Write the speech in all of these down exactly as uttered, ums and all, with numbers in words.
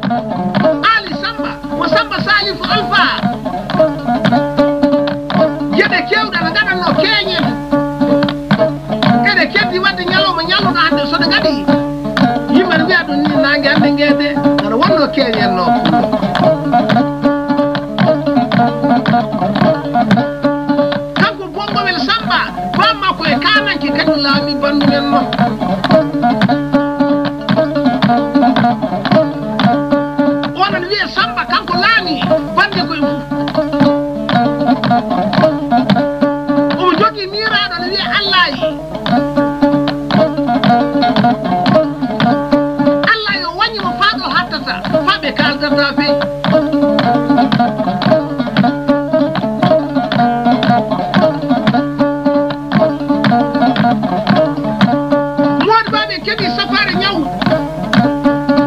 Aali Samba, mo Samba Salifu Alfa. Geɗe keewɗe no ngaɗatnoo keeñen. Eɗe keddi waɗde ñalawma ñalluɗo hannde, so ɗe ngaɗi, yimɓe ne mbiya ɗum ni, naange hannde ngee de, aɗa wonnoo keeñen noo. Kanko Bonngowel Samba, bammakko e kaananke kañum laami banndum en no. Onon wiye Samba, kanko laami bannde koye mum. Omo jogii miiraaɗo no wiye Allaayi. Allaayi o wañi mo faa ɗo hattata, faa ɓe kaaldata fey. Moodi baaɓe keɓi safaare ñaw.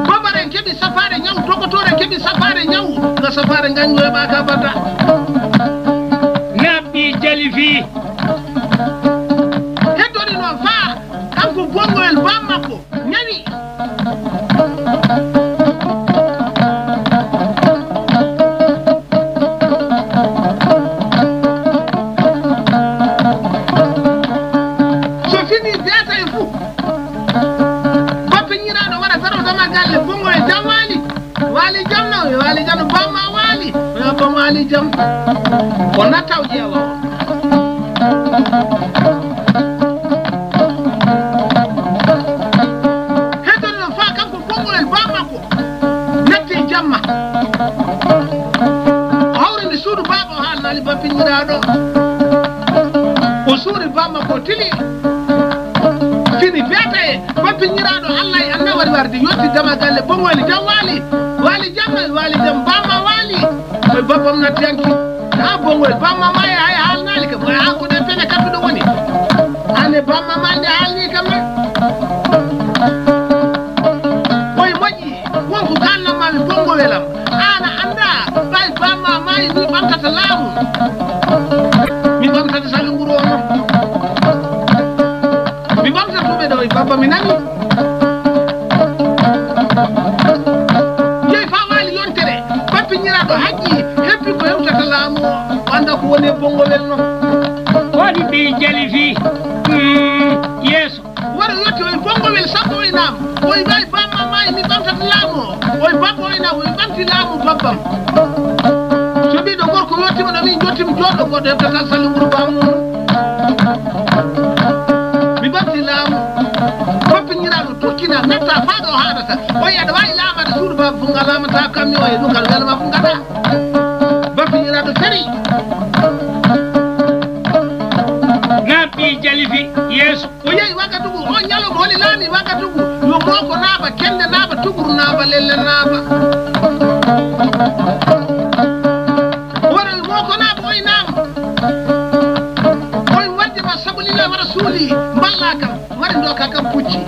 Bambara en keɓi safaare ñaw, dogotoore keɓi safaare ñaw, nga safaare ngañ weeɓaaka bata. Naɓɓi jalifi. Heddoɗi noon faa kanko Bonngowel bammakko ñawi. So fini beeta e fuu. Bappe ñiraaɗo wara daro dama galle, Bonngowel jam waali. Waali jam no, waali jam no, bamma waali. Yo bam waali jam. O natta o ƴeewa o. Heddono faa kanko Bonngowel bammakko. Natti jamma. O hawrani suudu baaba o haalnaali bappiñiraaɗo. O suuri bammakko tili. Fini beeta e bappiñiraaɗo Allah e annawari warde yotti dama galle Bonngowel jam waali. Waali jam, waali jam, bamma waali. Koye babbam natti hanki. Ha Bonngowel bamma ma e hay haalnaali kam. Hay ha ko ɗe pene kamɓe ɗo woni. Ane bamma ma nde haalni kam na. Koye moƴƴi. Wonko kalnanmaami Bonngowel am, aan a anndaa, ɓay bamma maayi, mi ɓamtata laamu. Mi ɓamtata sali nguru o noon. Mi ɓamta tuuɓe ɗo e babba mi nani. Yehi faa waali yontere, bappiñiraaɗo haƴƴi, heppi ko hewtata laamu o, o annda ko woni e Bonngowel noon. Woni ɓii jalifi, mm, yeeso. Wara yotti oy Bonngowel sappo oy naam. Oy wayi bamma maayi mi ɓamtata laamu o. Oy babba oy naam, oy ɓamti laamu babbam. So ɓiɗɗo gorko yottima ɗo min jottimi joɗɗo goɗɗo heɓtata salli nguru bammu. Mi ɓamti laamu. Bappiñiraaɗo tokkina natta faa ɗo haɗata. Oy aɗa waawi laamaade suudu baba fof ngal laamata kammi o e ɗum kala welama fof ngata. Bappiñiraaɗo feri. Naam ɓii jalifi yeeso. O yehi Wagadugu, o ñalawma holi laami Wagadugu, yo Mooko naaba, Kende naaba, Tuguru naaba, Lelle naaba. Wara yo Mooko naaba, oy naam. Oy wadde ma sabu lilla wara suuli, mballa kam, wari ndoka kam pucci.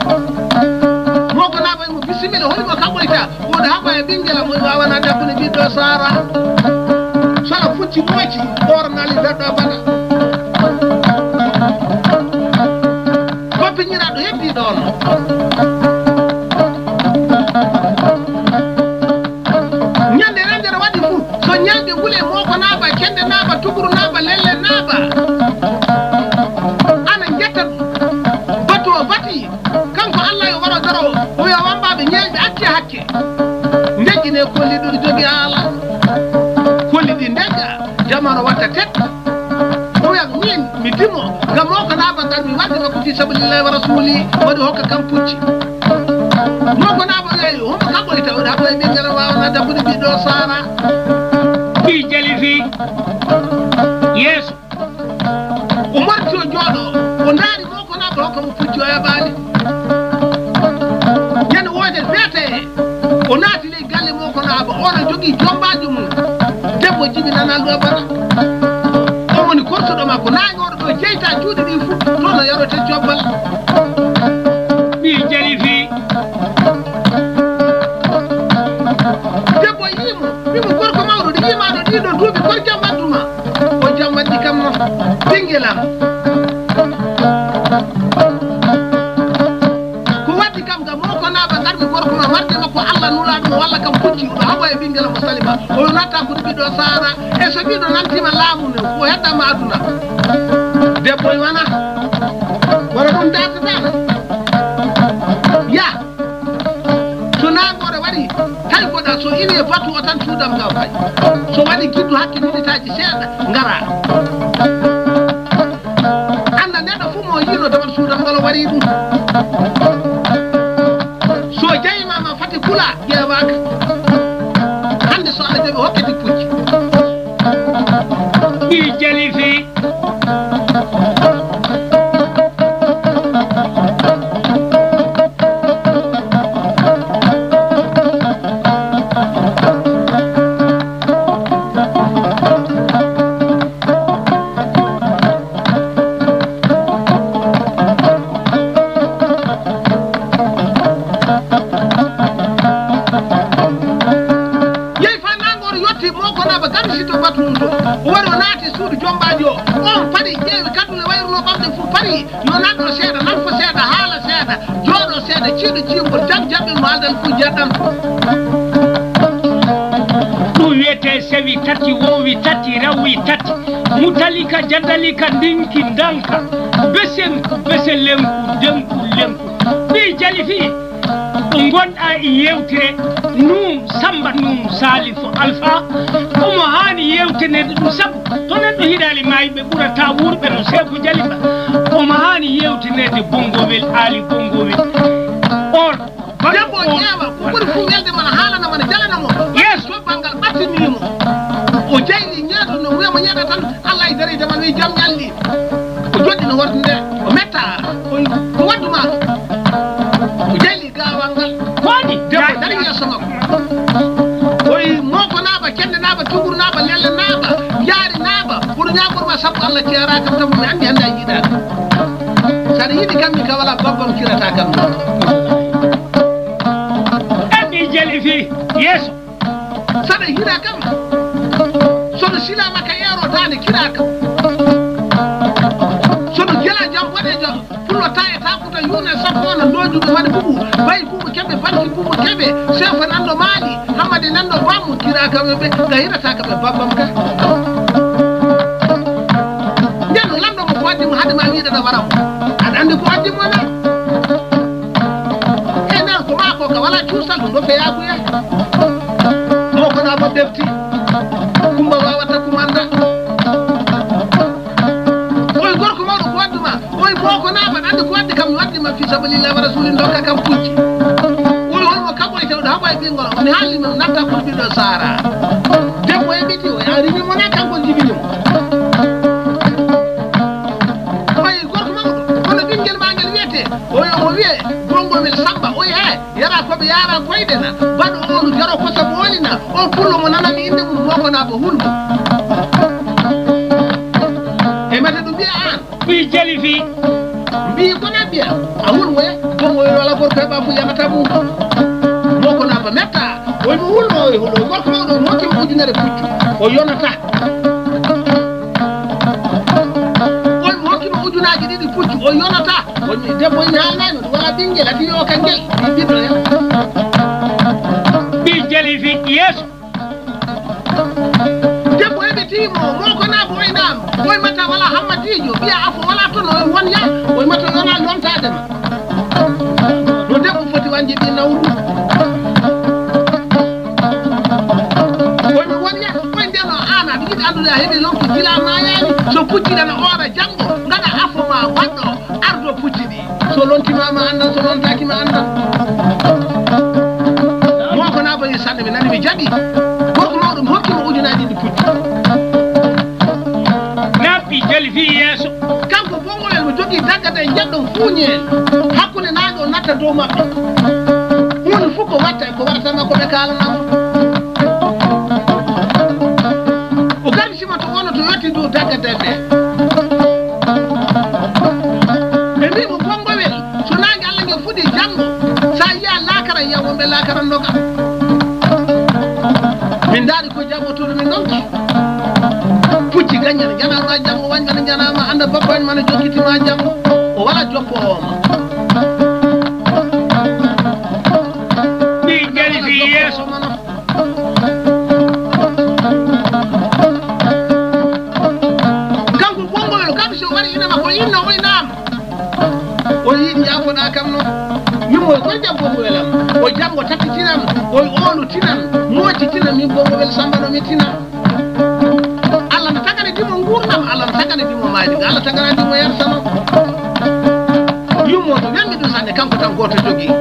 Mooko naaba mo bisimilla, holi mo kaɓoyta. Wonde haba e ɓinngel am, o waawana jaggude ɓiɗɗo Saara. So a fucci mooci, ɓoornali daɗɗo bana. Bappiñiraaɗo heddi ɗoon. Ñande render waɗi fuu, so ñande wule Mooko naaba, Kende naaba, Tuguru naaba, Lelle naaba. Ana njetta ɗum. Batu o bati. Kanko Allah yo waro daro, o wiya wambaaɓe ñeeñɓe acce hakke. Ndejjine kolli ɗum jogi haala. Kolli ɗi ndejja, jamano watta tet. O wiya min, mi dimo, ngam Mooko naaba ngar mi wadde makko fi sabilillahi wa rasuli, waɗi hokka kam pucci. Mooko naaba yeeyo, homo kaɓoyta, o ɗaɓɓo e ɓinngel am waawana dabbude ɓiɗɗo Saara. Ɓii jalifi, yeeso. O marti o jooɗo, o ndaari Mooko naaba hokka mo pucci o heɓaali. Ñande wootere beete, o naati ley galle Mooko naaba, oɗo jogii jombaajo mum. Debbo jibinanal ɗo bana. O woni korsuɗo makko, naange oɗo ɗo jeyta juuɗe ɗi fuu, toon o yarote cobbal. Ɓii jalifi. Debbo yii mo, wi mo gorko mawɗo, ɗi yimaɗo ɗiɗo duuɓi, kor jam ɓandu ma. O jammatɗi kam noon, ɓinngel am. Ko waɗi kam ngam Mooko naaba ngarmi gorko ma warde makko Allah nulaaɗo mo walla Alla kam pucci, oɗo haɓa e ɓinngel mo Salima. O natta ko ɓiɗɗo Sara. E so ɓiɗɗo nantima laamu ne, ko heddama aduna. Debbo e wana. Wala ɗum dartata. Ya. So nanngore waɗi, tawi goɗa so iwi e batu o tan cuudam ga fay. So waɗi giddu hakke minitaaji seeɗa, ngara. Annda neɗɗo fof mo yiino dewal suudam ngal o warii ɗum. So jeyima ma fati kula, ƴeewaaka. Hannde so Allah jaɓi hokke tippuji. Ɗi jalifi. Yehi faa naange oto yotti, Mookonaaba gardi sitto batu mum to. O wari o naati suudu jombaajo o. On paɗi, ƴeewi kaddule wayruno ɓamɗe fuu paɗi. Yo nanɗo seeɗa, nanfo seeɗa, haala seeɗa, jooɗo seeɗa, ciiɗo ciingol, jam jaɓɓel mo aldan fuu jaɗɗan. Ɗum wiyetee sewi tati, wowi tati, rawi tati. Mutalika, jadalika, ndinki, ndanka. Besenku, beselenku, denku, lenku. Ɓii jalifi. Ɗo ngonɗaa e yeewtere Nuum Sammba Nuum Salifu Alfa, omo haani yeewtaneede ɗum, sabu to neɗɗo hiɗaali maayɓe ɓurata wuurɓe no Seeku Jaliba. Omo haani yeewtaneede Bonngowel Aali Bonngowel. On debbo o ƴeewa ko ɓuri fuu welde mana haalana mana jalana mo. Yes. Banngal ɓattinii mo. O jayli ñeeɗo no wiyamo ñeeɗa tan. Allah e dareede man wi jam ñalli. O joɗɗi no wordi nde, o metta, o, ko waddu ma? O jayli gaawal ngal. Ko waɗi? Debbo dari yeeso makko. O wi Mookonaaba, Kendenaaba, Tukurnaaba, Lellenaaba, Yaarinaaba. Kono ñaagor ma sabu Allah ceeraaka kam, mi anndi hannde a yiɗaaka. Saɗa yiɗi kam, mi ka wala babbam kirata kam. Ɗaɓɓi jali fii yeeso. Saɗa hira kam, sono silama ka eero daane kira kam. Sono gela jam waɗe jam, fulo taye takuta yune sappo na lojuɓe mane bubu, bayi bubu keɓe, banki bubu keɓe, sefa nanɗo maali, hammade nanɗo bammu kira kam ɓe, ka hirata kam ɓe babbam ka. Nden lanɗo mo ko waddi mo hade ma wiɗa na waram. Aɗa andi ko waddi mo na? E nder ko maako ka wala cuusal ɗum ɗo feyakuya. Mookonaaba defti. Kumba wawata kumanda. Oy gorko mawɗo ko waddu ma? Oy Mookonaaba, andi ko waddi kam mi waddi ma fi sabilillah wa rasuli ndokka kam pucci. Oy holmo kaɓoyte oɗo haɓa e ɓingol o mi haalima natta ɓurbiɗo Sara. Debbo e ɓiti o yarini mo na kanko jibini mo. Oy gorko mawɗo, kono ɓingel ma ngel wiyete, oy omo wiye, Bonngowel Sammba, oy he, yara ko ɓe yara koyɗe na, baɗo onu jaro kosa booli na, on pullo mo nanami innde mum Mookonaaba Hulmo. E mata ɗum wiya aan. Ɓii jali fii. Mbii ko na mbiya, a Hulmo e, Bonngowel wala gorko heɓa fu yamata mum. Mookonaaba metta, oy mo Hulmo, oy Hulmo, gorko mawɗo, mo hokkimo ujunere puccu, o yonata. Oy mo hokkimo ujunaaji ɗiɗi puccu, o yonata. Oy mi debbo ina haalnaano, ɗum wala ɓinngel, adi yo ka ngel, mi ɓiɗɗo ya. Ɓii jali fii yeeso. Debbo eɓe timo, Mookonaaba oy naam, oy mata wala hammadiijo, ɓiya afo wala toon, oy won ya, oy mata yona lontaade ma. No debbo foti wanje ɓi nawru. Oy mi won ya, oy ndeno aan aɗa yiɗi anndude a heɓi lomto gila maayaani, so pucci ɗana oora janngo, ngaɗa afo ma waɗɗo, ardo pucci ɗi. So lontima ma anndan, so lontaki ma anndan. Mookonaaba wi sanne mi nani mi jaɓi. Gorko mawɗo mi hokki mo ujunaaji ɗi pucci. Naɓɓi jali fii yeeso. Kanko Bonngowel mo jogii daggata e njeɗɗon fuuñeel. Hakkunde naange o natta dow maɓɓe. Huunde fof ko watta e ko waɗata ma ko ɓe kaalana mo. O gardi sima to wono to yotti dow daggata nde. Ɓe mbii mo Bonngowel, so naange Allah nge fuɗi janngo, sa yiya laakara, yiya wonɓe laakara ndoga. Min ndaari ko janngo to min ɗonki. Pucci gaññal, njanama janngo, wañɓe ne njanama, annda babba wañ mana jokkiti ma janngo. O wala joppoowo ma. Ɓii jali fii yeeso. Mana Kanko Bonngowel kam, so wari ina makko, inna o inaama. O yiɗi yaafoɗa kam noon. Yummo koy jam Bonngowel am. O janngo tattitinan, o oolutinan, mootitinan, min Bonngowel Samba no mi tinan. Allah no tagana dimo nguurndam, Allah no tagana dimo maayde, Allah tagana dimo yarsano. Yummo to wemmi ɗum sanne, kanko tan gooto jogii.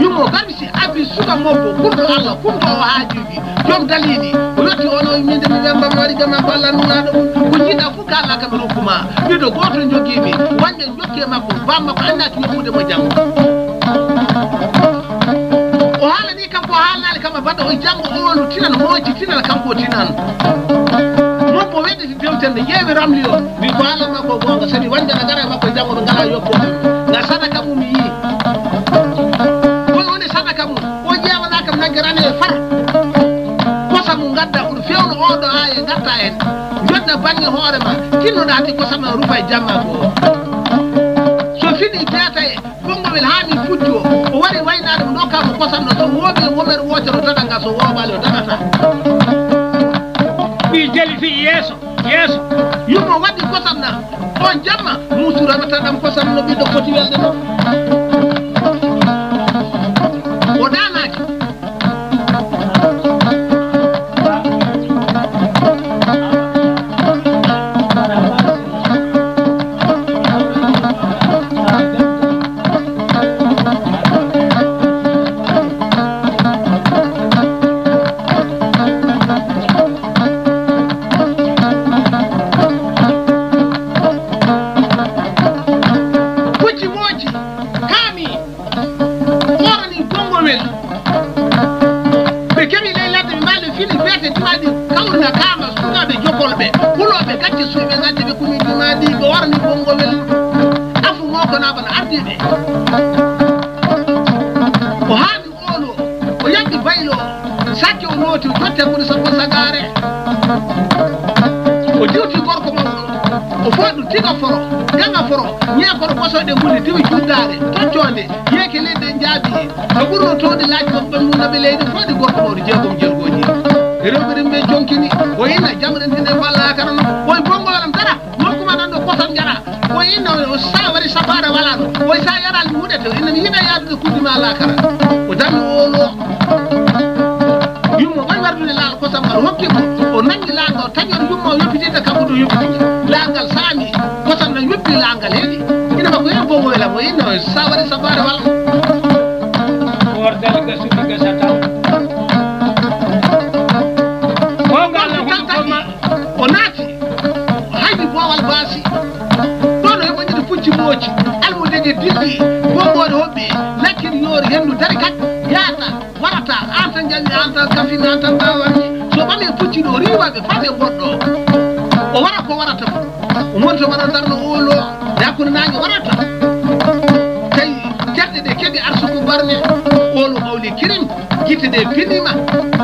Yummo garmi si abi suka mobbo, kulɗo Allah, kulɗo o haajuuji, joom daliili. O yotti ono, min de mi wemba, mi waɗi jama ko Allah nunaaɗo ɗum. Ko jiɗa fof kaala kam rokku ma. Ɓiɗɗo gooto jogii mi, wañɓe jokke makko, bam makko anndaaki yokkude mo janngo. O haalani kam ko haalnaali kam e baɗɗo o janngo oolu tinan, mooji tinan, kanko tinan. Mon ko wedditi dewten nde ƴeewi ramli o, wi ko haala makko goonga, sabi wonde na gara e makko janngo ɓe ngalaa yoppo. Na sadaka mum yii. Ko woni sadaka mum? O ƴeewana kam nagge rane e far. Kosa mum ngadda, ɓuri fewno oɗo haa e ngatta en. Jonna bannge hoore ma, tinnoɗa hati kosam na rufa e jamma goo. So fini peeta e Bonngowel haa min puccu o, o wari waynaade mo, ndokka mo kosam no, so wooɓi e womer wootere o daɗa nga, so wooɓaali o daɗata. Ɓii jali fii yeeso, yeeso. Yummo waɗi kosam na, on jamma, muusu remata ɗam kosam no ɓiɗɗo foti welde no. O ɗaanaaki. Pucci mooji, kaami. Ɓorni Bonngowel. Ɓe keɓi ley ladde, ɓe mbaali, ɓe fini beete dimaaɗi, kawrina kaama sukaaɓe jokolɓe, hulooɓe gacce suyɓe, ngaddi ɓe kumi dimaaɗi, ɓe ɓorni Bonngowel. Afu moo ko naabana ardiiɓe. O haami oolo, o yamɗi baylo, sakke o nooti, o jotti hakkunde sappo sagaare. O diwti gorko mawɗo, o fooɗi ɗum tiga foro, gaŋa foro, ñeekoro ɓosooɗe nguli, diwi juddaare, toccoonde, yeeke leydi en njaabi, no ɓurno towde laaji makko ɓen mum naɓe leydi, fooɗi gorko mawɗo jeegom jelgooji. Rewɓe rimɓe jonkini, o inna jam rentine falla karano, o e Bonngowel am dara, nokku ma nan ɗo kotan njara, o inna o sa wari safaare wala no, o sa yaral mi huɗete, o inna mi yiɗa yaadude kuddi ma laakara. O dammi oolo, yummo ɓay wardude laal kosam ngal hokki mo, o nangi laal ngal, taƴor yummo o yoppitinde kanko ɗo yoppiti. Laal ngal saami, kosam na yoppi laal ngal heedi. Ina makko yehi Bonngowel am, o inna o sa waɗi safaare walla. Wordal gasuɗi gasata. Ko ngal na huɗo koma. O naati, o haybi boowal baasi. Ɗon o heɓoñiri pucci mooji. Almudeje dilli, Bonngoore hoɓɓi, lakkiri yoori, henndu dari kadi, yaata. Warata, an tan jalni, an tan kafini, an tan mbawanni. So ɓami e pucci ɗo, riiwa ɓe faa ɓe goɗɗo. O wara ko warata fof. O monto wara darno oolo, nde hakkunde naange warata. Tawi kerɗe ɗe keɓi arsuku barne, oolo ɓawli kirim, gite ɗe pinima,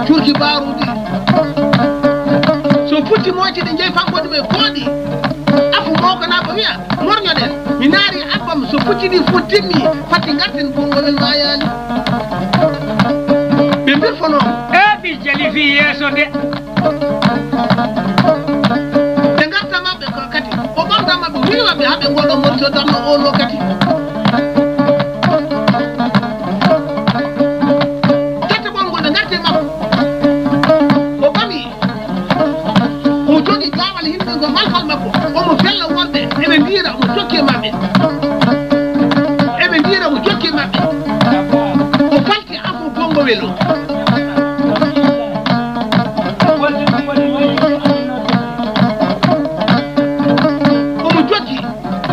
curki baaruɗi. So pucci mooji ɗi jeyi fankoɗi ɓe kooɗi. Afu moko na ko wiya, morñoɗen. Mi naari abbam so pucci ɗi fof timmi, fatti ngarten Bonngowel maayaali. Ɓe mbirfonooma. E ɓi jali fii yeeso de. Ɓe ngarta maɓɓe ko kadi. O ɓamta maɓɓe, wiiwa ɓe haa ɓe ngoɗo morso darno oolo kadi. Tette ɓolngol ɓe ngarti e makko. O ɓami. Omo jogii gaawal himɓe ngo malfal makko. Omo fella worɓe. Eɓe ndiira, omo jokki e maɓɓe. Eɓe ndiira, omo jokki e maɓɓe. O falti afo Bonngowel o. Omo jokki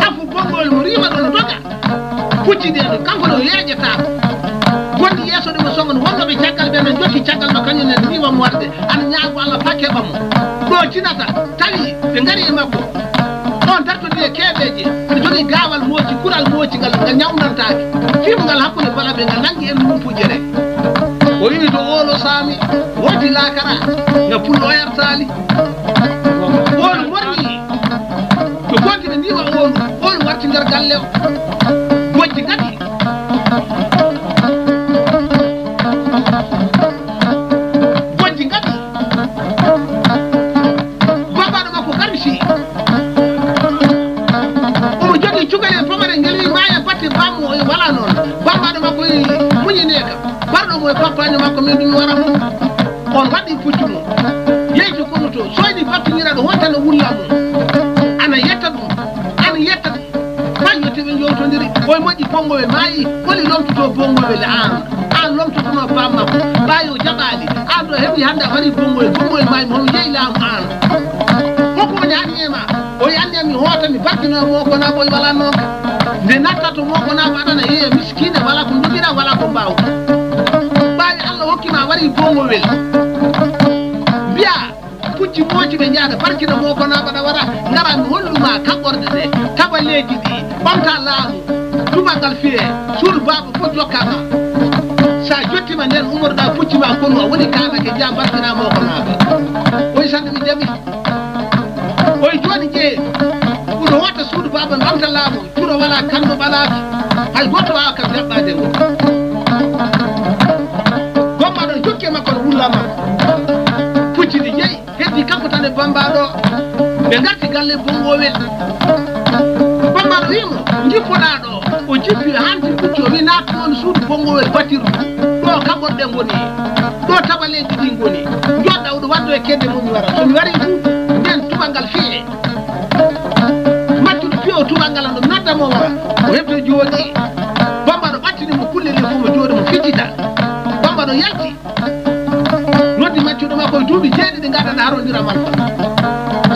afo Bonngowel mo riima ɗo no doga. Pucci ɗe ɗo, kanko no yeeƴata. Gonɗi yeeso ɗe mo songo no wonnooɓe caggal ɓe no jokki caggal makko, kañum ne riiwa mo warde. Ana ñaago Allah faa keɓa mo. Ɗo tinata, tawi ɓe ngari e makko. On dartodi e keɓeeje, aɗa jogii gaawal mooci, kural mooci ngal, ngal ñawndantaake. Fiimungal hakkunde balaɓe ngal nangi e mum fujere. O wi'i to oolo saami, woodi laakara, nga pullo yartaali. Oolo morli, to gonti ɓe ndiwa oolo, oolo warti nder galle o. Bojji ngati. Ko min ɗum wara mo. On waɗi puccu mum. Yehi to kono to. Soyni battinira ɗo wonta no wulla mum. Ana yetta ɗum. Ana yetta ɗum. Fay yo teɓe njowtondiri. Oye moƴƴi bonngowel maayi. Holi lomtoto bonngowel aan? Aan lomtotono bammakko. Ɓaayo jaɓaali. Aan ɗo heɓi hannde a waɗi bonngowel. Bonngowel maayi mo hono yehi laamu aan. Hoko woni anniye ma? O anniya mi hoota mi barkino e mo kona ɓoy wala noon. Nde natta to mo kona mbaɗana yeeya miskiina wala ko ndogira wala ko mbaaw. Ɓaawi Allah hokki ma wari bonngowel. Mbiya pucci mooci ɓe njaada barkina mo kona mbaɗa wara ngara mi holluma kaɓɓorɗe ɗe. Tabaleeji ɗi ɓamta laamu. Tubagal fiye suudu baaba fof jokkama. Sa jottima nden ummotoɗa pucci ma konu a woni kaanake jam barkina mo kona ba. Oy sande mi jaɓi. Oye jooɗi ƴeewi. Ɓuɗo hoota suudu baaba ɓamta laamu. Curo wala kanndo ɓalaaki. Hay gooto waawa kam jaɓɓaade ngo. Gomma ɗon jokki e makko no wulla makko. Pucci ɗi jeyi heddi kanko tan e bambaɗo. Ɓe ngarti galle bonngowel. Bambaɗo wimo jippoɗa ɗo. O jippi hanti pucci o wi naatu ɗon suudu bonngowel batirdu. Ɗo kaɓorɗe ngoni. Ɗo tabaleeji ɗi ngoni. Joɗɗa oɗo waddo e kedde mum mi wara. So mi wari fu nden tubangal fiye. Maccuɗo piyo tubangal no nodda mo wara. O hebto jooɗi. Bambaɗo ɓattini mo kulle ɗe fof mo jooɗi mo fijjita. Bambaɗo yalti. Noddi maccuɗo makko e duuɓi jeeɗiɗi ngaɗana harondira man.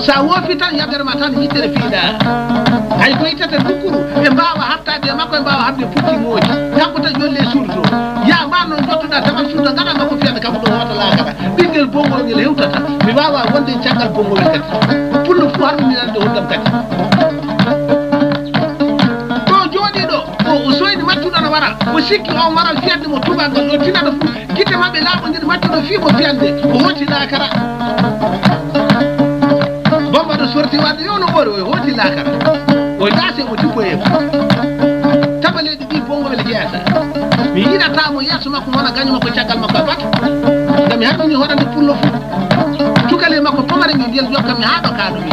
Sa woofi tan yagere ma tan yitere fiiɗa. Hay ko ittata dukkuru ɓe mbawa haɓtade e makko e mbawa haɓde pucci mooji. Kanko tan yolle e suudu to. Ya ma noon jottoɗa damal suudu ngaɗa makko fiyande kanko ɗo hoota laakara. Ɓinngel bonngol ngel hewtata. Mi waawa wonde e caggal bonngowel kadi. Pullo fuu harminirande hoddam kadi. Ɗo jooɗiiɗo o, o soyni maccuɗo no wara. O sikki on waral fiyande mo tubagal ɗo tinata fuu. Gite maɓɓe laaɓondiri maccuɗo fii mo fiyande. O hooti laakara. Bambaɗo sorti wadde yo no ɓori o hooti laakara. O daase o jippoye. Tabaleeji ɗi bonngowel jeyata. Mi yiɗata mo yeeso makko wona gaño makko caggal makko a batu. Ngam mi harmini hoɗande pullo fuu. Cukale makko pomare mi ndiyel jokka mi haa ɗo kaɗo mi.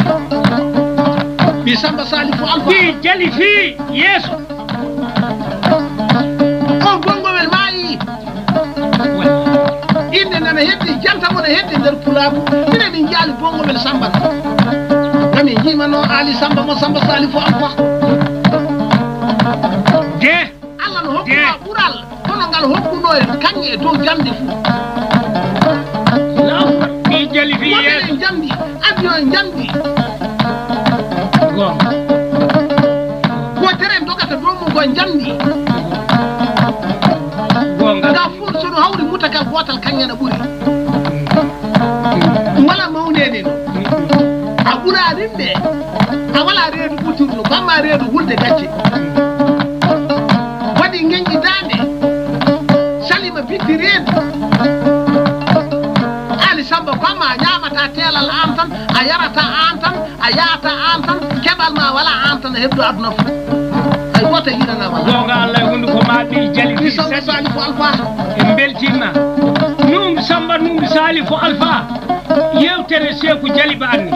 Ɓi Samba Salifu Alfa. Ɓi Jali fii yeeso. O bonngowel maayi. Innde nana heddi janta mona heddi nder pulaaku. Minen min njaali bonngowel Samba. Ngam min njiimano Ali Samba mo Samba Salifu Alfa. De. Allah no hokkuma ɓural kono ngal hokkuno e kaŋŋe e dow jamɗe fuu. Ɓi Jali fii yeeso. Woɓɓe en jamɗi avion en jamɗi. Goonga. Ko tere en dogata dow mum ko en jamɗi. Goonga. Nga fuu so no hawri mutakal gootal kaŋŋe na ɓuri. Wala mawnede no. A ɓuraani ɓe. A wala reedu ɓuturno, ko amma reedu wulde gacce. Waɗi ngeñƴi daande. Salima bitti reedu. Ali Samba ko amma a ñaamata teelal aan tan, a yarata aan tan, a yahata aan tan, keɓal ma wala aan tan, a hebdo aduna fof. Hay gooto yiɗana wala. Goonga Allah e hunduko ma ɓii Jali fii Samba Salifu Alfa. En mbeltima. Num Samba num Salifu Alfa. Yewtere Seeku Jali ba anni.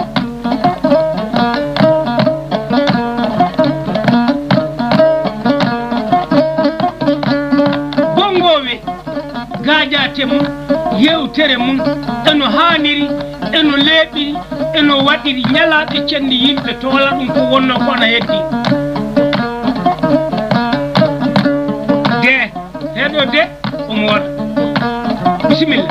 Bonngoowe, gaajaate mum, yewtere mum, e no haaniri, e no leeɓiri, e no waɗiri, ñalaaɓe cenndi yimɓe toola ɗum ko wonno ko ana heddi. De, heɗo de. Omo waɗa. Bisimilla.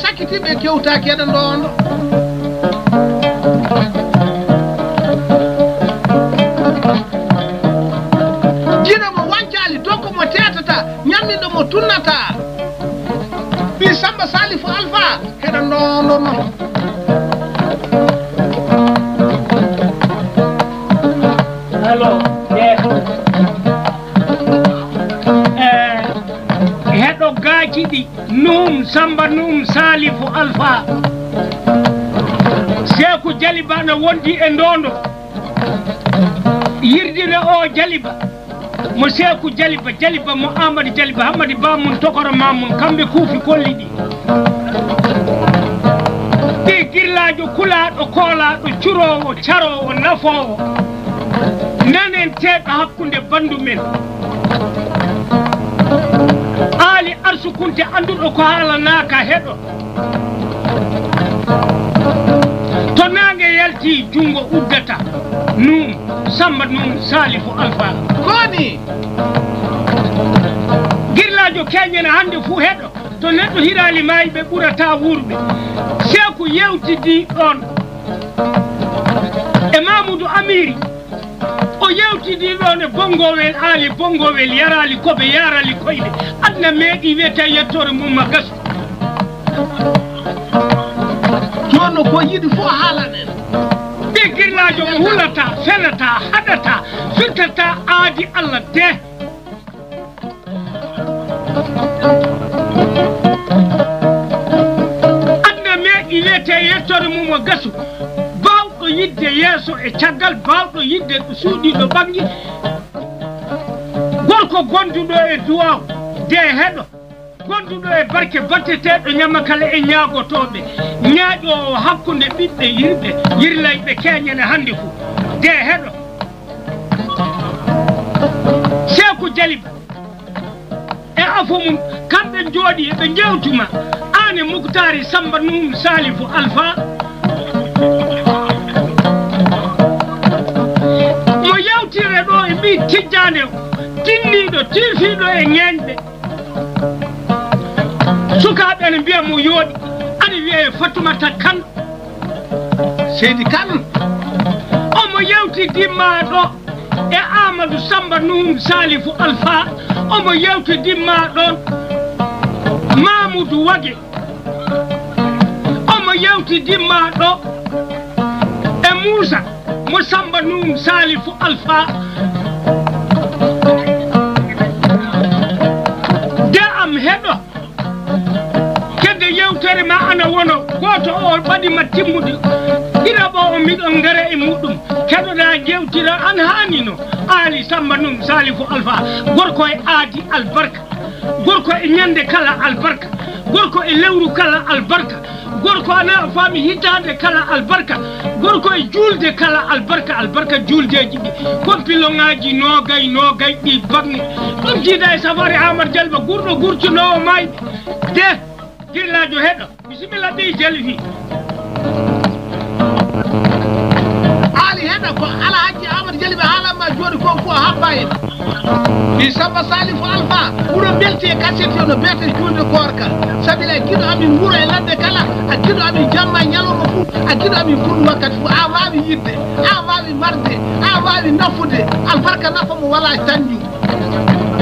Sakkitiiɓe kewtaaki eɗen ɗoon ɗo. Jiɗo mo wancaali, tokko mo teetata, ñamminɗo mo tunnata. Ɓii Samba Salifu Alfa, eɗen ɗoon ɗo noon. Allo, yes. Eh, heɗo gaaci ɗi. Nuum Samba Nuum Saalifu Alfa. Seeku Jaliba na wondi e Ndoondo. Yirdira o Jaliba. Mo Seeku Jaliba, Jaliba mo Amadu Jaliba, Hammadi Ba mum, tokoro ma mum, kamɓe kuufi kolli ɗi. Ɓii girlaajo kulaaɗo, koolaaɗo, curoowo, caroowo, nafoowo. Nanen teeɗo hakkunde bandu men. Aali Arsukunte annduɗo ko haalanaaka heɗo. To naange yalti, junngo uddata. Nuum, Samba Nuum, Saalifu Alfa. Koni? Girlaajo keñen hannde fuu heɗo. To neɗɗo hiraali maayɓe ɓurata wuurɓe. Seeku yewtidi ɗoon e Mamudu Amiri. O yewtidi ɗoon e Bongowel Aali, Bongowel yaraali ko ɓe yarali koyɗe. Aduna meeɗi wiyete yettoore mum ma gasu. Jooni ko yiɗi fof haalan en. Ɓii girlaajo mo hulata, fenata, haɗata, firtata aadi Allah de. Aduna meeɗi wiyete yettoore mum o gasu. Baawɗo yiɗde yeeso e caggal, baawɗo yiɗde suuɗiiɗo ɓanngi. Gorko gonduɗo e duwaaw de heɗo. Gonduɗo e barke batteteeɗo ñamakala e ñaagotooɓe. Ñaaƴoowo hakkunde ɓiɓɓe yirɓe, yirlayɓe keñene hannde fuu. De heɗo. Seeku Jaliba e afo mum, kamɓe njooɗi eɓe njewtuma, aan e Muktaari Samba Nuum Saalifu Alfa. Mo yewtire ɗo e ɓii tijjaande o, tinniiɗo, tiifiiɗo e ñeeñɓe. Sukaaɓe ene mbiya mo yooɗi, ana wiyee Fatumata Kan. Seydi Kan. Omo yewtidima ɗo e Amadou Samba Nuhum Salifu Alfa. Omo yewtidima ɗon Mamoudou Wage. Omo yewtidima ɗo e Moussa mo Samba Nuhum Salifu Alfa. De am heɗo. Kedde yewtere ma ana wono gooto o ɓaɗi ma timmude. Ɗiɗaɓo o miɗon ngara e muɗum. Keɗoɗaa jewtira an haanino. Aali Samba Num Salifu Alfa. Gorko e aadi albarka. Gorko e ñande kala albarka. Gorko e lewru kala albarka. Gorko ana faami hitaande kala albarka. Gorko e juulde kala albarka. Albarka juuldeeji ɗi. Kompiloŋaaji noogay noogay ɗi baŋŋe. Ɗum jiida e safari Amar Jalba gurɗo gurcunoowo maayɓe. De, girlaajo heɗo. Bisimilla ɓii Jalifi. Aali heɗa ko Alhaji Amadou Jaliba haalanma joni ko ko habba en. Mi Samba Salifu Alfa, ɓuro belti e kaset yo no beete julde koorka. Sabila a giɗo amin wuro e ladde kala, a giɗo amin jamma e ñalawma fuu, a giɗo amin fuu wakkati fuu. A waawi yidde, a waawi marde, a waawi nafude. Albarka nafa mo wala canju.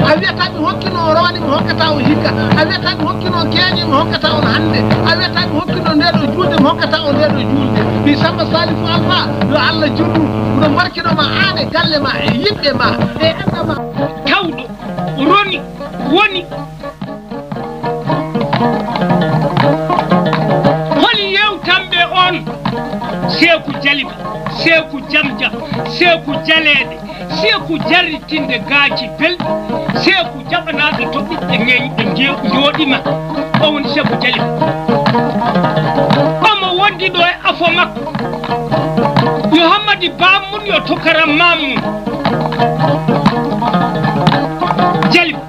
A wiyata mi hokkino on rowani mi hokkata on hikka. A wiyata mi hokkino on keeñe mi hokkata on hannde. A wiyata mi hokkino on ndeɗo juulde mi hokkata on ndeɗo juulde. Mi Samba Salifu Alfa, yo Allah juutnu. Miɗo barkinoma aan e galle ma e yimɓe ma e enɗa ma. Tawɗo roni woni. Holi yewtanɓe on? Seeku Jaliba, Seeku Jamjam, Seeku Jaleeɗe, Seeku jarritinde gaaci belɗi, Seeku jaɓanaaɗo to ɓiɓɓe ŋeeñɓe njew-, njooɗima. O woni Seeku Jaliba. Omo wondi ɗo e afo makko. Yo Hammadi Ba mum, yo Tokaram Maam mum. Jaliba.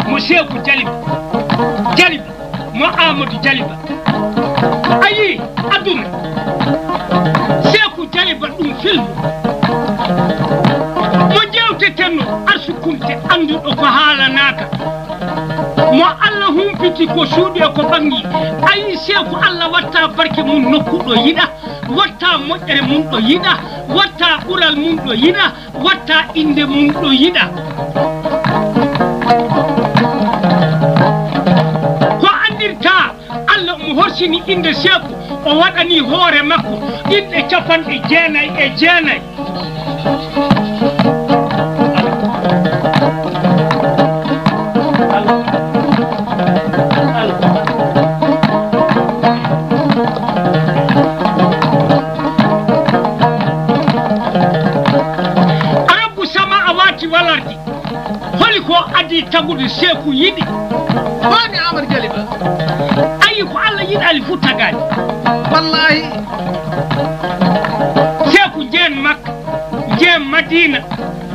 Mo Seeku Jaliba. Jaliba. Mo Amadou Jaliba. A yii aduna. Seeku Jaliba ɗum filmu. Mo jewtetenno arsukunte annduɗo ko haalanaaka. Mo Allah humpiti ko suuɗi e ko ɓangi, ayi, Seeku, Allah watta barke mum nokku ɗo yiɗa, watta moƴƴere mum ɗo yiɗa, watta ɓural mum ɗo yiɗa, watta innde mum ɗo yiɗa. Ko anndirta, Allah omo horsini innde Seeku, o waɗani hoore makko inɗe capanɗe jeenayi e jeenayi. Rabbu sama a waati walardi. Holi ko adii tagude Seeku yiɗi? Woni Amadou Jaliba. Ayi ko Allah yiɗaali fu tagaani. Wallahi. Seeku jeen Makka, jeen Madina,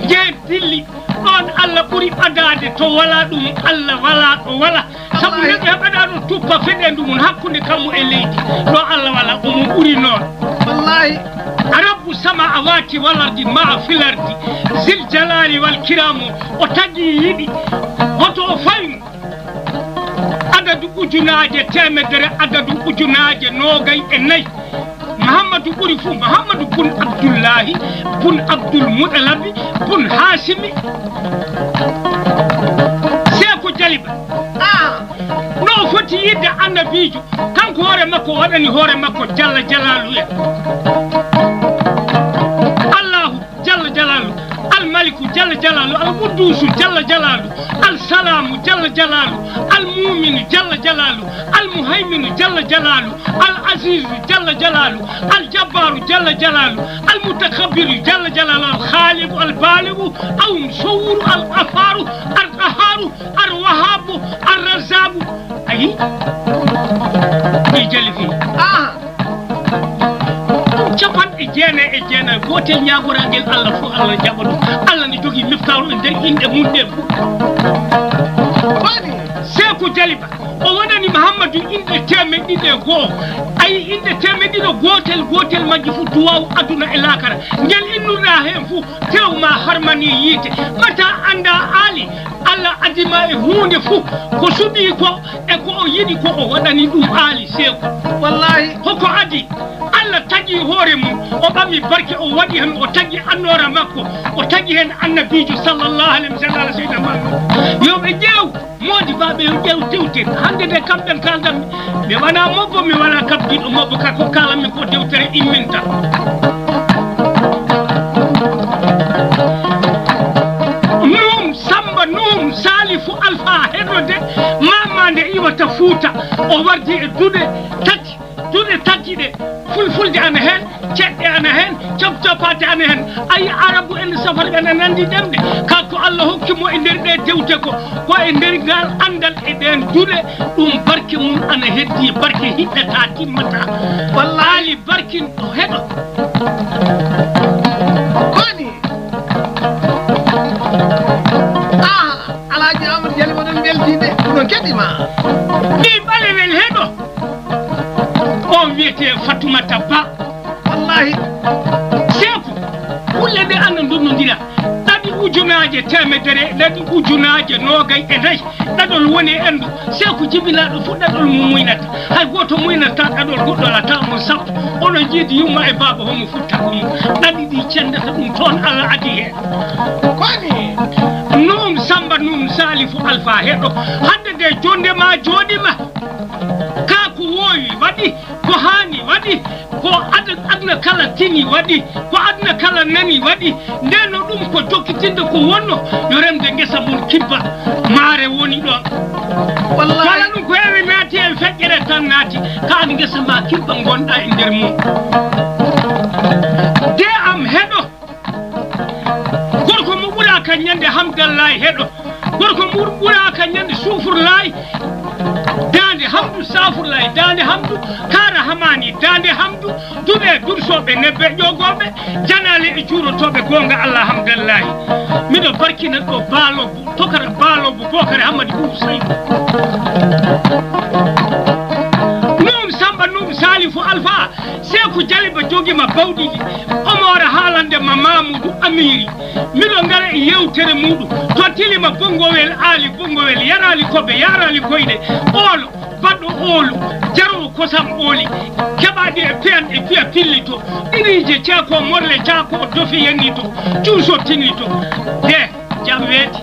jeen Dilli. Ɗoon Allah ɓuri ɓadaade to walaa ɗum Allah, walaa ɗo walaa. Sabu neɗɗo heɓaɗa ɗo tuppa feɗendu mum hakkunde kammu e leydi. Ɗo Allah walaa, omo ɓuri noon. Wallahi. A Rabbu sama a waati walardi ma a filardi. Zil jalaali wal kiraamu, o tagi yiɗi. Hoto o faynu. Adadu ujunaaje teemedere, adadu ujunaaje noogay e nayi. Muhammadu ɓuri fuu, Muhammadu bun Abdullahi, bun Abdul Muɗalabi, bun Haasimi. Seeku Jaliba. Ah, no o foti yiɗde annabiijo, kanko hoore makko o waɗani hoore makko Jalla Jalaalu en. Allahu Jalla Jalaalu, Al Maliku Jalla Jalaalu, Al Qudduusu Jalla Jalaalu, Al Salaamu Jalla Jalaalu, Al Muuminu Jalla Jalaalu, Al Muhayminu Jalla Jalaalu, Al Aziizu Jalla Jalaalu, Al Jabbaaru Jalla Jalaalu, Al Mutakabbiru Jalla Jalaalu, Al Khaaliqu, Al Baaligu, Al Musawwiru, Al Ghaffaaru, Al Qahhaaru, Al Wahhaabu, Al Razzaaqu. Ayi? Ɓe jalifi. Ah! Ɗum capanɗe jeenayi e jeenayi, gootel ñaagorangel Allah fof, Allah jaɓa ɗum. Allah ne jogii miftaaru e nder inɗe mum ɗe fof. Seeku Jaliba, o waɗani Muhammadu inɗe teemeɗɗe ɗiɗi e go'o. Ayi, inɗe teemeɗɗe ɗiɗi, gootel, gootel majji fof duwaawu aduna e laakara. Ngel innuɗaa heen fof, tew ma harmani yiite. Ɓata annda aali, Allah adii ma e huunde fof, ko suɓii ko e ko o yiɗi ko o waɗani ɗum aali Seeku. Wallahi. Hoko adii? Allah tagi hoore mum, o ɓami barke, o waɗi heen, o tagi annoora makko, o tagi heen annabiijo sallallahu alayhi wa sallam, Seydina Muhammad. Yo ɓe ƴeew, moodibaaɓe, yo ƴeew tewte. Hannde nde kamɓe kaaldanmi, mi wonaa mobbo, mi wonaa kabdiiɗo mobbo, ka ko kaalanmi ko dewtere imminta. Nuhum Samba, Nuhum Saalifu Alfa Heɗo de, mama nde iwata Fuuta, o wardi e duɗe tati, duɗe tati ɗe, fulfulde ana heen, ceɗɗe ana heen, cop-, copaate ana heen. Ayi, Arabu en safar ɓe na nanndi ɗemɗe. Ka ko Allah hokki mo e nder ɗe dewte ko, ko e nder ngal anndal e ɗeen duɗe, ɗum barke mum ana heddi, barke hiɗɗata, timmata. Wallahi. Barkin o heɗo. Koni? Ah, Alhaji Amadou Jali, oɗon belti de, oɗon keɗi ma. Ɓii ɓalewel heɗo. On wiyetee Fatumata Ba. Wallahi. Seeku, kulle ɗe ana ndonnondira. Ɗaɗi ujunaaje teemedere, ɗaɗi ujunaaje noogay e nayi. Ɗaɗol woni e enɗo. Seeku jibinaaɗo fof ɗaɗol mum muynata. Hay gooto muynata ɗaɗol goɗɗo alaa, mum sappo. Oɗon njiidi yumma e baaba homo fof tagu mum. Ɗaɗi ɗi cendata ɗum toon, Allah adii heen. Koni? Nuum Samba, Nuum Saalifu Alfa Heɗo. Hannde nde jonde ma jooɗima. Ka ko woowi waɗi, ko haani waɗi, ko ad-, aduna kala tini waɗi, ko aduna kala nani waɗi. Nden no ɗum ko jokkitinde ko wonno, yo remde ngesa mum kibba, maare woni ɗon. Wallahi. Kala ɗum ko heewi naati e feƴƴere tan naati, ka an ngesa ma kibba ngonɗa e nder mum. De am heɗo. Gorko mo ɓura ka ñande Hamdallahi Heɗo. Gorko mo ɓura ka ñande Sufurlahi. Daande Hamdu Safurlahi. Daande Hamdu Kara Hamani. Daande Hamdu Duɗe Dursoɓe Nebbe Ƴogoɓe. Janale e Juurotooɓe Goonga Allah Hamdallahi. Miɗo barkina ɗo Baalo Tokara Baalo Bubakar Hamadi Bubu Saydu. Nuum Samba Nuum Sali Fo Alfa, Seeku Jaliba jogima bawɗi ɗi. Omo wara haalande ma Mamudu Amiri. Miɗo ngara e yewtere muɗum. To tilima Bongowel, Aali Bongowel, yaraali kobe, yaraali koyɗe. Oolo, baɗɗo oolo, jaroowo kosam ooli. Keɓaaɗi e piyan e piya pillito. Ɗiriije ceeko morle caako dofi yennito. Cuuso tinito. De. Jam weeti,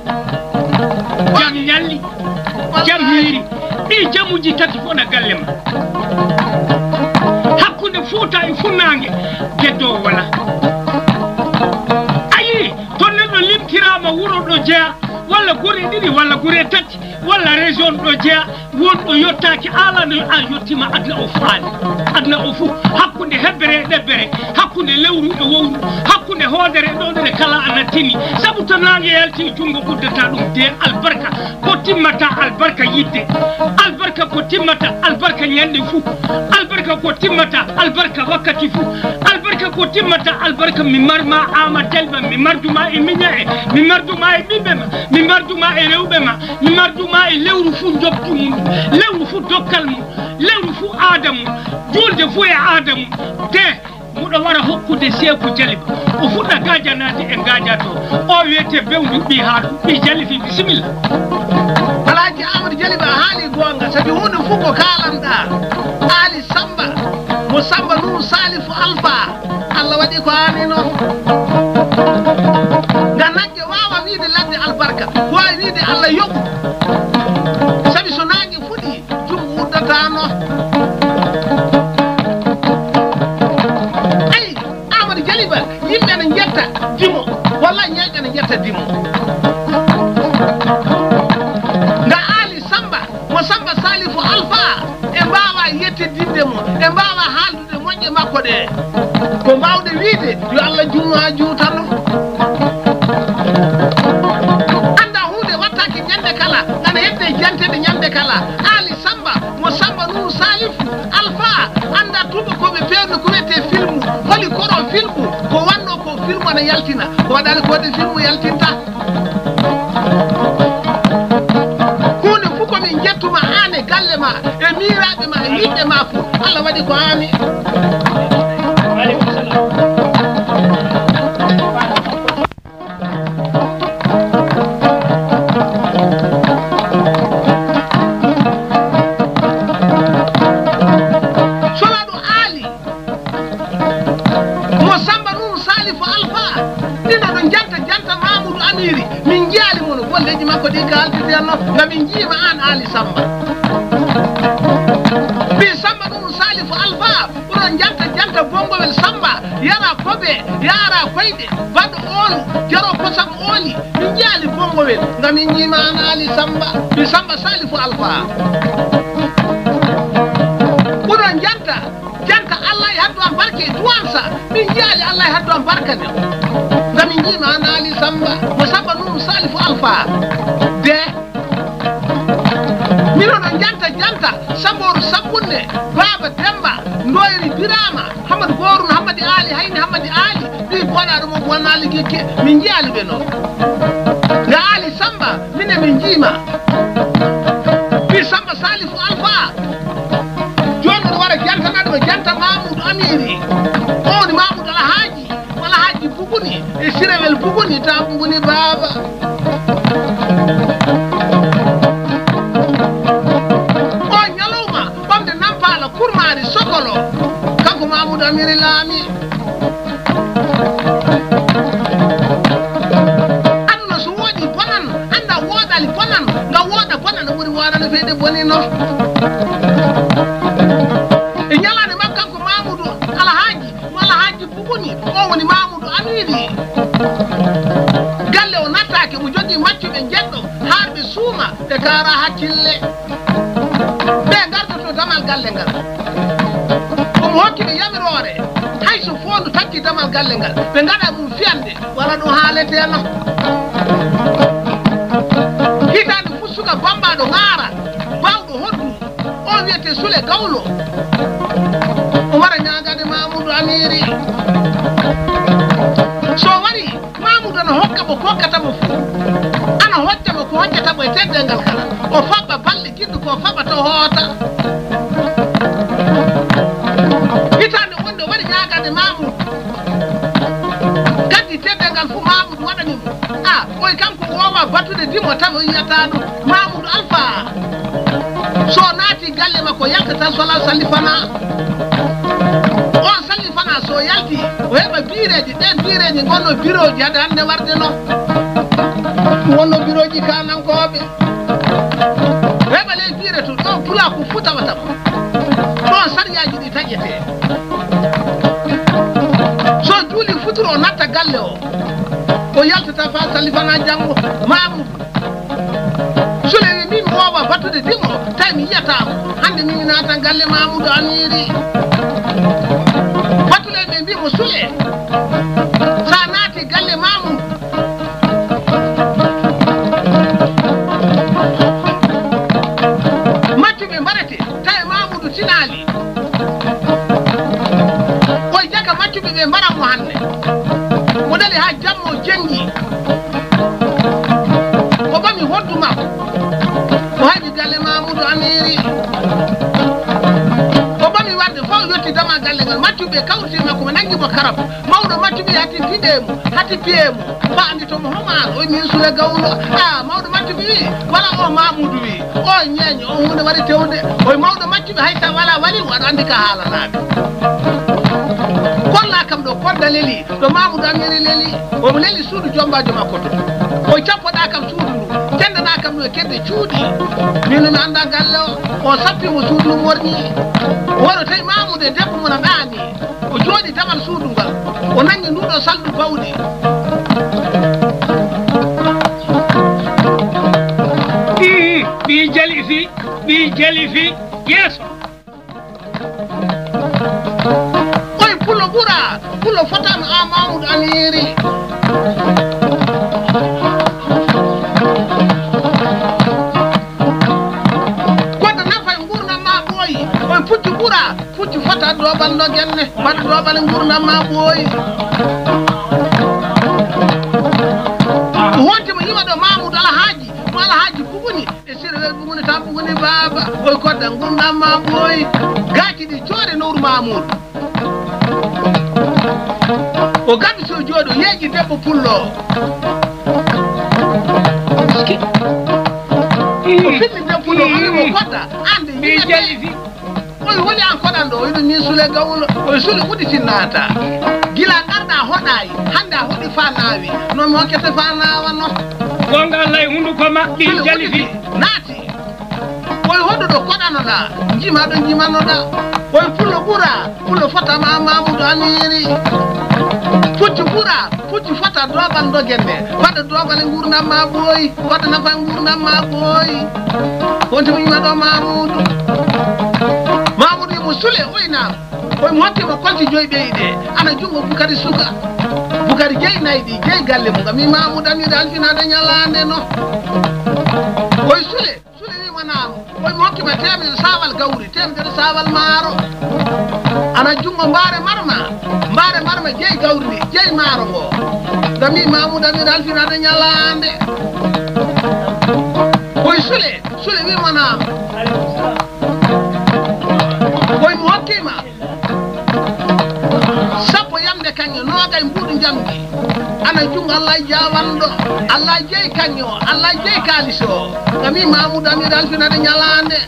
jam ñalli, jam hiiri. Ɗi jamuji tati fof na galle ma. Hakkunde Fuuta e Funnaange, geddo wala. Ayi, to neɗɗo limtiraama wuro ɗo jeya, walla gure ɗiɗi, walla gure tati, walla région ɗo jeya, wonɗo yottaaki, alano a yottima aduna o fof aani. Aduna o fof, hakkunde hebbere e ɗebbere, hakkunde lewru e wowru, hakkunde hoodere e ɗowdere kala a nattini. Sabu to naange yalti, junngo uddata ɗum. De albarka ko timmata albarka yidde. Albarka ko timmata albarka ñande fof. Albarka ko timmata albarka wakkati fof. Albarka ko timmata albarka mi marma Aamadu Jaliba, mi marduma e miña e, mi marduma e ɓiɓɓe ma, mi marduma e rewɓe ma. Mi marduma e lewru fuu njoɓdi mum, lewru fuu dokkal mum, lewru fuu aada mum, juulde fuu e aada mum. Te muɗo wara hokkude Seeku Jaliba, o fuɗɗa gaajanaade e gaajato. O wiyete Bewndu ɓii Haaɗu, ɓii Jalifi, bisimilla. Alhaji Aamadu Jaliba, a haali goonga, sabi huunde fuu ko kaalanɗaa, Aali Samba, mo Samba Nuhu Saalifu Alfa, Allah waɗi ko aani noon. Nga nagge waawa wiide ladde albarka, waawi wiide Allah yoɓu. Sabi so naange fuɗi, junngo uddataano. Ayi, Aamadu Jaliba, yimɓe ene njetta dimo, walla ñayɓe ene njetta dimo. Nga Aali Samba, mo Samba Saalifu Alfa, ɓe mbaawaa yettidinde mo, ɓe mbaawaa haaldude moƴƴe makko ɗe. Ko mbaawɗe wiyde, yo Allah juutnu haa juutano. Annda huunde wattaake ñande kala, ana hedde janteɗe ñande kala. Aali Samba, mo Samba Nuhu Saalifu Alfa, annda tuubakooɓe peewno ko wiyetee filmu. Holi koro filmu? Ko wannoo ko filmu ana yaltina. Ko waɗaali ko waɗi filmu yaltinta. Huunde fof ko min njettuma aan e galle ma, e miiraaɓe ma, e yiɗɓe ma fof. Allah waɗi ko aani. Solaaɗo Aali. Mo Samba Nuhu Saalifu Alfa, ɗin oɗon janta, janta Mamudu Amiri, min njiyaali mo no golleeji makko ɗi kaaltirtee no, nga min njiima aan Aali Samba. Ɓii Samba Nuhu Saalifu Alfa, oɗon janta, janta Bongowel Samba, yara kobe, yara koyɗe, baɗɗo oolo, jaro kosam ooli, min njiyaali Bongowel, nga min njiima aan Aali Samba, ɓii Samba Saalifu Alfa. Oɗon janta, Janta Allah e haddu am barke e duwansa. Min njiyaali Allah e haddu am barka nden. Nga min njiima aan Aali Samba, mo Samba Nuhu Saalifu Alfa. De. Min oɗon janta, janta, Sabooru Sabbunde, Baaba Demba, Ndoyri Biraama, Hamadu Gooruno, Hammadi Aali, Hayni Hammadi Aali, ɓii boɗaaɗo mo Bonaali Gikke, min njiyaali ɓe noon. Nga Aali Samba, minen min njiima. Ɓii Samba Saalifu Alfa. Jooni oɗo wara jantanaade mo janta Mamudu Amiri. O woni Mamudu Alhaaji, Alhaaji Buguni, e Sirewel Buguni, ta Buguni Baaba. O ñalawma, ɓamde Nampaala, Kurmaari, Sokolo, kanko Mamudu Amiri laami. Aduna so wooɗi bonan, annda wooɗaali bonan, nga wooɗa bonan, no ɓuri wooɗaade feyde boni no. E ñalaande makko kanko Mamudu Alhaaji, mo Alhaaji Buguni, o woni Mamudu Amiri. Galle o nattaake, mo jogii maccuɓe njeɗɗo, haarɓe suuma, ɓe kaara hakkille. Ɓe ngardoto damal galle ngal. Omo hokki ɓe yamiroore, hay so foondu takki damal galle ngal, ɓe ngaɗa mum fiyande, wala ɗum haaleteno. Hitaande fof suka bambaɗo ŋaara, baawɗo hoddu, o wiyete Sule Gawlo. O wara ñaagade Mamudu Amiri. So wari, Mamudu ana hokka mo ko hokkata mo fof. Ana hocca mo ko hoccata mo e teddeengal kala. O faɓɓa balɗe giɗɗo ko faɓɓa to hoota. Dimo tawi o yiyata ɗum. Mamoudou Alpha, so naati galle makko, yaltata so alaa sallifanaa. On sallifanaa, so yalti, o heɓa biireeji. Ɗeen biireeji ngonno birooji hade hannde warde no. Ɗum wonno birooji kaanankooɓe. O heɓa ley biire to, ɗo pulaaku fuu tawata mo. Ɗon sariyaaji ɗi taƴetee. So juuli futuro, o natta galle o. O yaltata faa sallifanaa janngo. Mamoudou. Sule wi, min mi woowa battude dimo, tawi mi yiyataa mo. Hannde min mi naatan galle Mamoudou Amiri. Battuleeɓe mbi mo, Sule, so a naati galle Mamoudou, maccuɓe mbarete, tawi Mamoudou tinaali. O jaka maccuɓe ɓe mbaran mo hannde. Mo dali haa jamma o jenngi. O ɓami hoddu makko. O haɓi galle Mamoudou Amiri. O ɓami warde fof, o yotti dama galle ngal. Maccuɓe kawriti makko, ɓe nanngi mo karab. Mawɗo maccuɓe hati piɗe mo, hati piye mo. Faandi to mo homaano, o min Sule Gawlo. Ah, mawɗo maccuɓe wi, wala o Mamoudou wi. O ñeeño, o huunde waɗi tewde. O mawɗo maccuɓe, hay sa wala wali, waɗa anndi ka haalanaade. Kolla kam ɗo, kodda leli, ɗo Mamoudou Amiri leli. Omo leli suudu jombaajo makko to. O cappoɗa kam suudu ndu, jennana kam ɗum e kedde cuuɗi. Min mi annda galle o. O sappi mo suudu ndu morñi. Waro tawi Mamoudou e debbo mum na ɗaani. O jooɗi damal suudu ngal. O nanngi nduɗo saldu bawɗi. Ii, ɓii jalifi, ɓii jalifi, yeeso. Oy pullo ɓura, pullo fotano a Mamoudou Amiri. Kodda nafa e ngurndan ma ɓooyi. Oy puccu ɓura, puccu fota doobal no genne. Mbaɗa doobal e ngurndan ma ɓooyi. Wonti mo yima ɗo Mamoudou Alhaji, mo Alhaji Buguni. E sirwel buguni ta buguni baaba, oy kodda ngurndan ma ɓooyi. Gaaci ɗi coore nowru Mamoudou. O gaɗi so jooɗo yeeƴi debbo pullo. O finni debbo pullo, o wi mo kodda, an de yimɓe ɓe. Oy holi an koɗan ɗo, oy ɗum min Sule Gawlo, oy Sule udditin naata. Gila ngarɗa hoɗayi, hannde a hoɗi fa naawi, non mi hokkete fa naawa non. Gonga Allah e hunduko ma, ɗi Sule jalifi. Udditi, naati. Oy hoɗuɗo koɗanoɗa, jima ɗo jimanoɗa. Oy pullo ɓura, pullo fota ma Mamoudou Amiri. Puccu ɓura, puccu fota doobal dogen nde. Waɗa doobal e ngurndan ma ɓooyi, waɗa nafa e ngurndan ma ɓooyi. Wonti mo yima ɗo Mamoudou. Mamoudou yimo Sule, oy naam. Oy mo hokki mo kolti joyi ɓeyi ɗe. Ana jungo Bukari suka. Bukari jeyi nayi ɗi, jeyi galle mum. Ngam mi Mamoudou Amiri alfinade ñalande no. Oy Sule. Sule wi mo naam, oy mi hokki ma teemedere saawal gawri, teemedere saawal maaro. Ana jungo mbaare marma, mbaare marma jeyi gawri ndi, jeyi maaro ngo. Ngam mi Mamoudou Amiri alfinade ñalande. Oy Sule, Sule wi mo naam. Oy mi hokki ma sappo yamde kaŋŋe, noogay mbuuɗu njamndi. Ana jungo Allah jaawanɗo. Allah jeyi kaŋŋe o, Allah jeyi kaalis o. Ngam mi Mamoudou Amiri alfinade ñalande.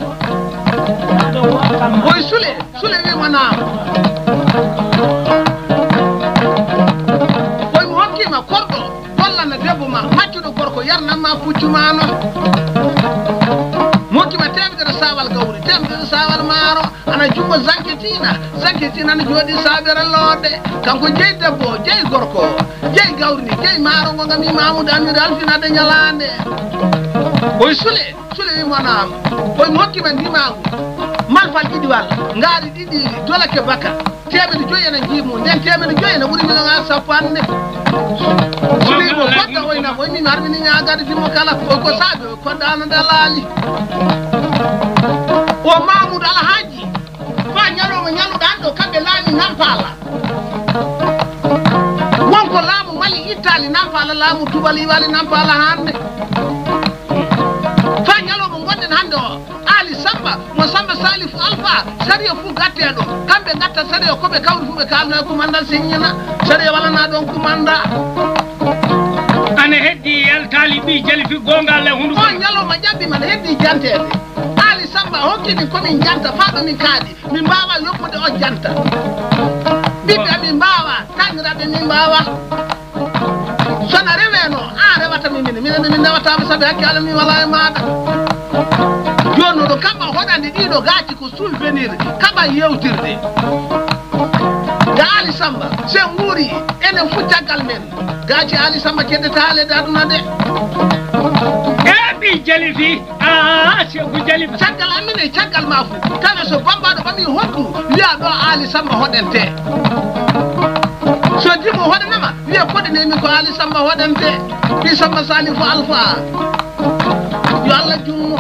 Oy Sule, Sule wi mo naam. Oy mi hokki ma korɗo. Gollana debbo ma, maccuɗo gorko, yarnan ma puccu ma no. Mo hokki ma teemedere saawal gawri, teemedere saawal maaro, ana jungo Zanketina, Zanketina ana jooɗi saabere loode. Kanko jeyi debbo, jeyi gorko, jeyi gawri ndi, jeyi maaro ngo ngam mi Mamoudou Amiri alfinade ñalande. Oy Sule, Sule wi mo naam. Oy mo hokki ma ndimaangu. Malfal ɗiɗiwal, ngaari ɗiɗi, dolake baka. Teemedde joyi ena njiimu, nden teemedde joyi ena ɓuri million ŋaaji sappo hannde. Sule wi mo kodda oy nafa, oy min harmini ñaagaade dimo kala, oy ko saabi, oy kodda ana dalaali. O Mamoudou Alhaji, fa ñalawma ñalluɗo hannde o kamɓe laami Nampala. Wonko laamu Mali ittaali Nampala, laamu tubal iwaali Nampala hannde. Fa ñalawma ngonɗen hannde o, Ali Samba, mo Samba Salif Alpha, sariya fuu gatteeɗo. Kamɓe gatta sariya, ko ɓe kawri fuu ɓe kaalna e kumanda siññina. Sariya walana ɗon kumanda. Ana heddi yaltaali ɓii Jalifi goonga le hunduko. On ñalawma ƴaɓɓi man heddi janteede. Aali Samba hokki min ko min janta faa ɗo min kaaɗi. Min mbaawaa yoppude on janta. Ɓiɓɓe amin mbaawaa, taaniraaɓe min mbaawaa. So na rewee no, aan rewata min, minen, minen de min rewataama sabi hakke Alla min walaa e maaɗa. Jooni no ɗo kaɓa hoɗande ɗiɗo gaaci ko souvenir, kaɓa yewtirde. Ga Aali Samba, se nguuri, enen fof caggal men. Gaaci Aali Samba kedde taale de aduna de. E ɓii Jalifi, aa, Seeku Jalifi. Caggal amin e caggal ma fof. Tawa so bambaɗo ɓami hoɗdu, wiya ɗo Aali Samba hoɗente. So dimo hoɗanama, wiya koɗi ne min ko Aali Samba hoɗente. Ɓii Samba Salifu Alfa. Yo Alla junmo.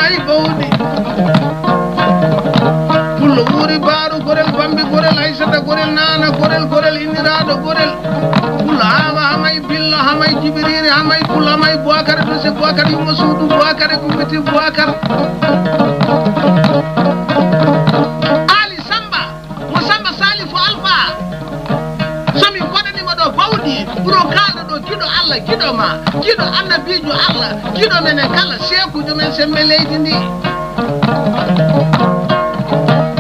Ay, bawɗi. Pullo wuuri baaru gorel, bambi gorel, Aysata gorel, naana gorel, gorel inniraaɗo gorel. Pullo Aama Hamay, Billo Hamay, Jibiriiri Hamay, Pullo Hamay, Buwakar, Dose Buwakar, Yumma Suudu Buwakar, Kumbiti Buwakar. Aali Samba. Mo Samba Salifu Alfa, so min koɗanima ɗo bawɗi, ɓuro kalɗo ɗo giɗo Allah, giɗo ma, giɗo annabiijo Allah, giɗo menen kala, seekuujo men semmbe leydi ndi.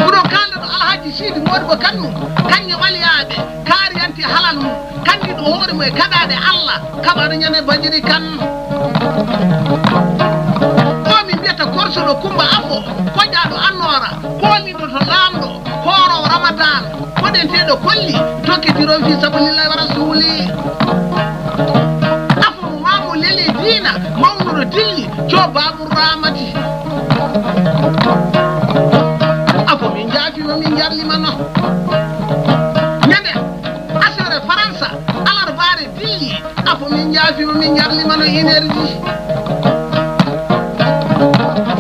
Ɓuro kalɗo ɗo Alhaji Sidi Modibo Kanmu, kañum waliyaaɓe, kaariyanti halal mum, kandiɗo hoore mum e kaɗaaɗe Allah, kaɓaɗo ñande bajiri kan. O min mbiyata korsoɗo Kumba Afo, koƴaaɗo annoora, koolniɗo to laamɗo. Kooroowo Ramadan, koɗenteeɗo kolli, tokkitiro fi sabilillahi wa rasuli. Afo mo maamu leli diina, mawnuɗo dilli, jo Baabur Raamati. Afo min njaafima, min njarlima no. Ñande asere Faransa, alarbaare dilli, afo min njaafima, min njarlima no énergie.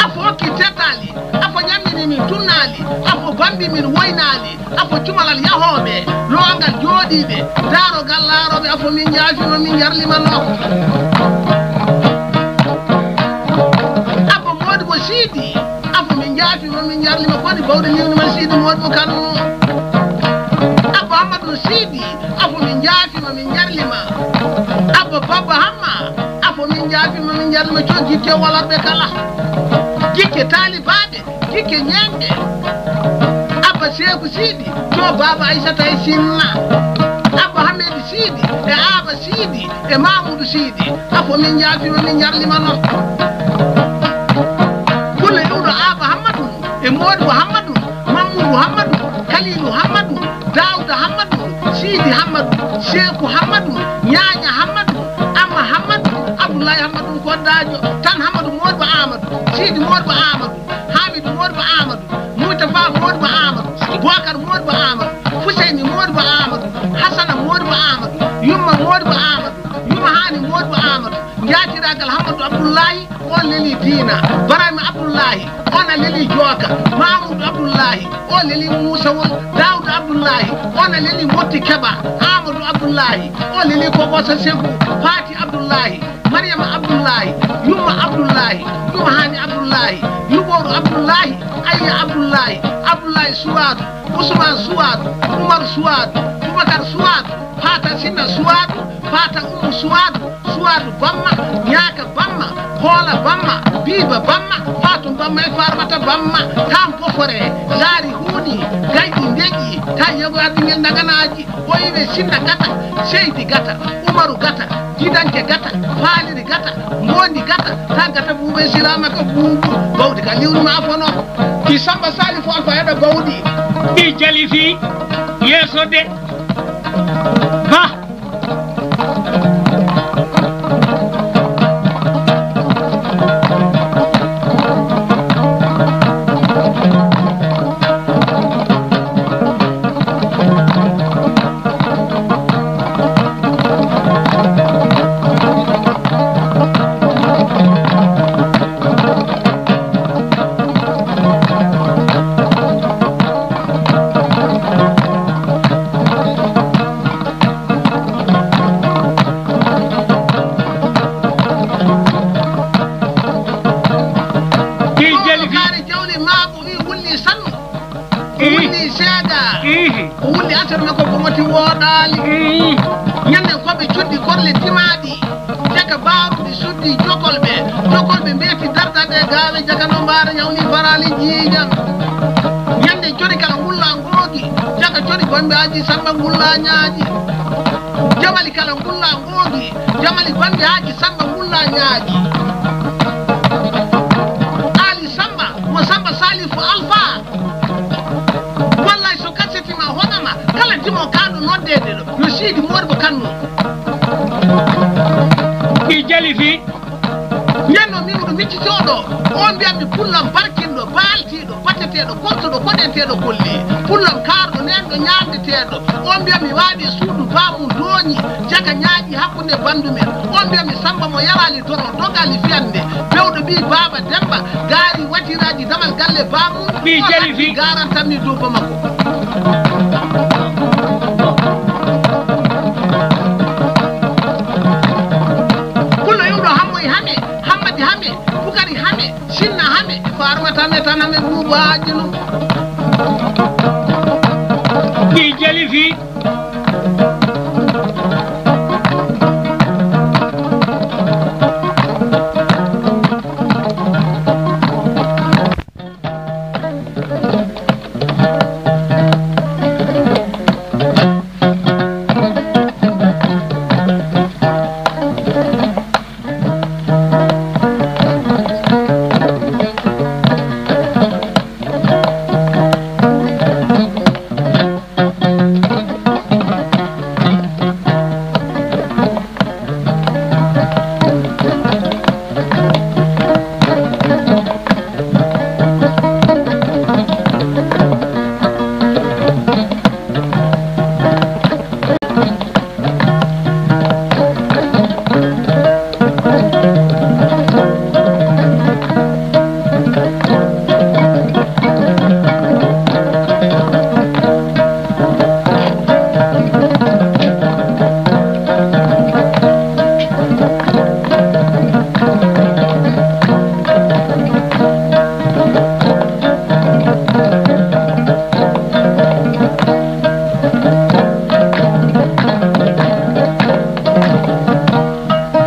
Afo hokki teddali, afo ñammini min tunnaali, afo bambi min woynaali, afo cumalal yahooɓe, lowangal jooɗiiɓe, daarogal laarooɓe, afo min njaafima, min njarlima no. Afo Modibo Siidi, afo min njaafima, min njarlima, koni bawɗe liwnima Siidi Modibo Kano. Afo Amadou Siidi, afo min njaafima, min njarlima. Abba Babba Hamma, afo min njaafima, min njarlima, co jikke walarɓe kala. Jikke taalibaaɓe, jikke ñeeñɓe. Abba Seeku Siidi, co Baaba Aysata e Sinna. Abba Hamedi Siidi, e Aaba Siidi, e Mamudu Siidi. Afo min njaafima, min njarlima non. Kulle iwɗo Aaba Hammadu, e Modibo Hammadu, Mammudu Hammadu, Kalilu Hammadu, Daawuda Hammadu, Siidi Hammadu, Seeku Hammadu, Ñaaña Hammadu, Amma Hammadu, Abdullahi Hammadu Koddaajo, Tan Hammadu Modibo Aamadu, Siidi Modibo Aamadu, Haamidu Modibo Aamadu, Muytafa Modibo Aamadu, Bubakar Modibo Aamadu, Fuseyni Modibo Aamadu, Hasana Modibo Aamadu, Yumma Modibo Aamadu, Yumma Haani Modibo Aamadu, Njaatiraagal Hammadu Abdullahi, on leli diina. Barayma Abdullahi, on a leli jooka. Mamudu Abdullahi, o leli Muusawol. Daawuda Abdullahi, on a leli Motti Keɓa. Aamadu Abdullahi, o leli Kokosa Segu. Faati Abdullahi, Mariyama Abdullahi, Yumma Abdullahi, Yumma Haani Abdullahi, Yuɓooru Abdullahi, Ayya Abdullahi, Abdullahi Suwaadu, Usmaan Suwaadu, Umar Suwaadu, Bubakar Suwaadu, Faata Sinna Suwaadu, Faata Ummu Suwaadu, Suwaadu Bamma, Ñaaka Bamma, Hoola Bamma, Biiba Bamma, Faatum Bamma e Faarmata Bamma, Taam Pofore, Laari Huuni, Gayɗi Ndeƴƴi, Taƴi Yogo Arɗingel Ndaganaaji, Ɓoyɓe Sinna Gata, Seydi Gata, Umaru Gata, Gidanke Gata, Faaliri Gata, Mboondi Gata, Ta Gata Buuɓe Siraama ka Buubu, Bawɗi ka liwni ma fono. Ki Samba Salifu Alfa Eɗo Bawɗi. Ɗi Jalifi, yeeso de. Ba. Ñande ko ɓe cuddi korle timaaɗi, jaka baaruɗi suddi jokolɓe, jokolɓe mbeeti dardaɗe gaawe, jaka no mbaara ñawni faraali jiijam. Ñande cori kala ngulla ngoogi, jaka cori bambi aji samba ngulla ñaaji. Jamali kala ngulla ngoogi, jamali bambi aji samba ngulla ñaaji. Ali Samba, mo Samba Salifu Alfa. Wallay so kasetima hoɗama, kala dimo kaɗo noddeede ɗo, yo Sidi Modibo Kanno. Ɗi jalifi. Ndenno min ko miccitooɗo, on mbiyatmi pullam barkinɗo, baaltiiɗo, bateteeɗo, kortuɗo, koɗenteeɗo kolli. Pullam kaarɗo, nenɗo, ñaandeteeɗo. On mbiyatmi waaɗi e suudu, baamu dooñi, jaka ñaaƴi hakkunde banndum en. On mbiyatmi Samba mo yaraali doro, dogaali fiyannde. Bewɗo ɓii Baaba Demba, gaari watiraaji damal galle baamum. Ɓii on jalifi. Garantami dow Bamako. Pullo iwɗo Hammoy Hame, Hammadi Hame, Bukari Hame, Sinna Hame, Farmata Hame, tan Hame buubaajino. Ɓii jalifi.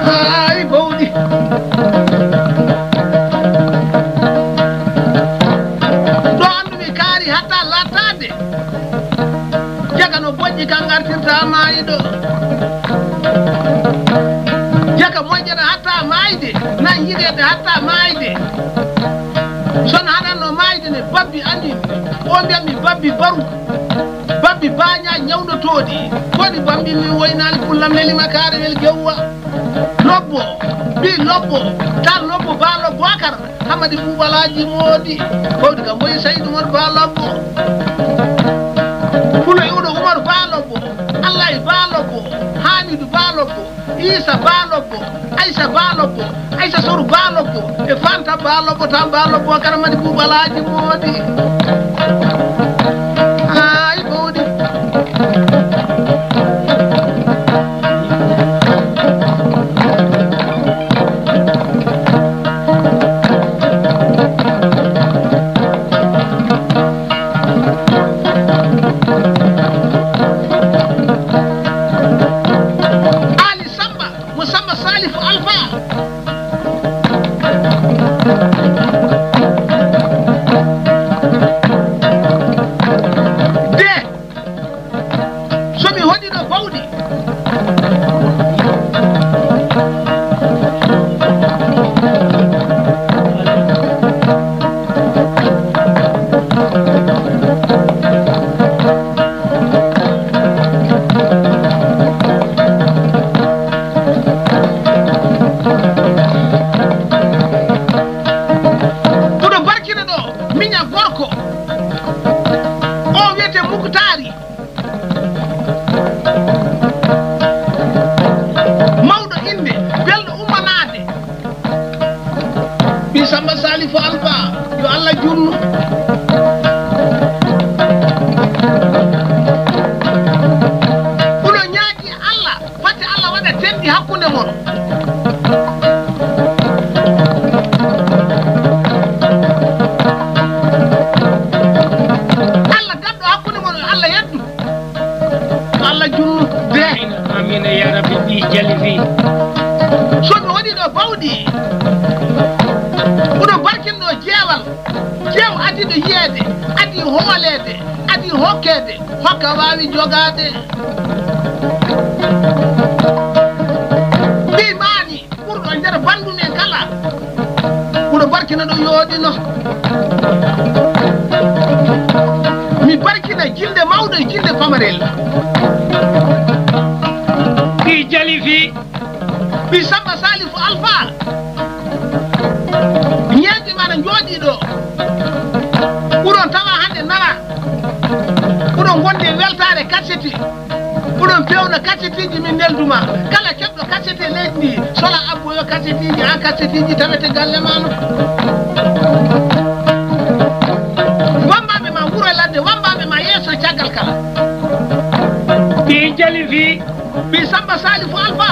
Haay bowɗi. Ɗo anndu mi kaari hatta lattaade. Jaka no boƴƴi kan ngartirta maayiɗo. Jaka moƴƴata hatta maayde, nan yiɗeede hatta maayde. Son haɗanno maayde ne babbi amin. O mbiyatmi babbi baru. Babbi baaña ñawnotooɗi. Koɗi bambi min woynaali pullam leli makaare wel gewwa. Lobbo, ɓii lobbo, tan lobbo ba lobbo akar. Hamadi Buubalaaji Moodi, Bawdi ka Mboyi Saydu Umar Ba Lobbo. Pulo Iwɗo Umar Ba Lobbo, Allaay Ba Lobbo, Haamidu Ba Lobbo, Iisa Ba Lobbo, Aysa Ba Lobbo, Aysa Soru Ba Lobbo, e Fanta Ba Lobbo, tan Ba Lobbo, Kara Madi Buubalaaji Moodi. Haay Bawdi. Ali Samba, mo Samba Salifu Alfa. De. So mi hoɗi ɗo bawɗi. Oɗo barkina ɗo miña gorko. O wiyete Muktaari. Mawɗo innde, belɗo ummanaade. Ɓii Samba Salifu Alfa, yo Allah junnu. Oɗo ñaagi Allah, fati Allah waɗa tenɗi hakkunde mon. Allah gaɗɗo hakkunde mon, yo Allah yeddu. Yo Allah junnu de. Ene yara ɓiɓɓe jalifi. So mi waɗi ɗo bawɗi, oɗo barkinɗo jeewal, jeew adiɗo yiyeede, adi hooleede, adi hokkeede, hokka waawi jogaade. Ɓii maani. Ɓurɗo nder banndum en kala, ɓurɗo barkina ɗo yooɗino. Mi barkina jinnde mawɗo e jinnde pamarel. Ɗi jalifi. Ɓi Samba Salifu Alfa. Ñeeñɗi mana njooɗii ɗo. Ɓuron tawa hannde nara. Ɓuron gonde weltaare kaccete. Ɓuron pewna kaccetiji min nelduma. Kala keɓɗo kaccete leydi ndi, sola abboyo kaccetiji, an kaccetiji tawete galle ma no. Wambaɓe ma wuro ladde, wambaɓe ma yeeso caggal kala. Ɓi jalifi. Ɓi Samba Salifu Alfa.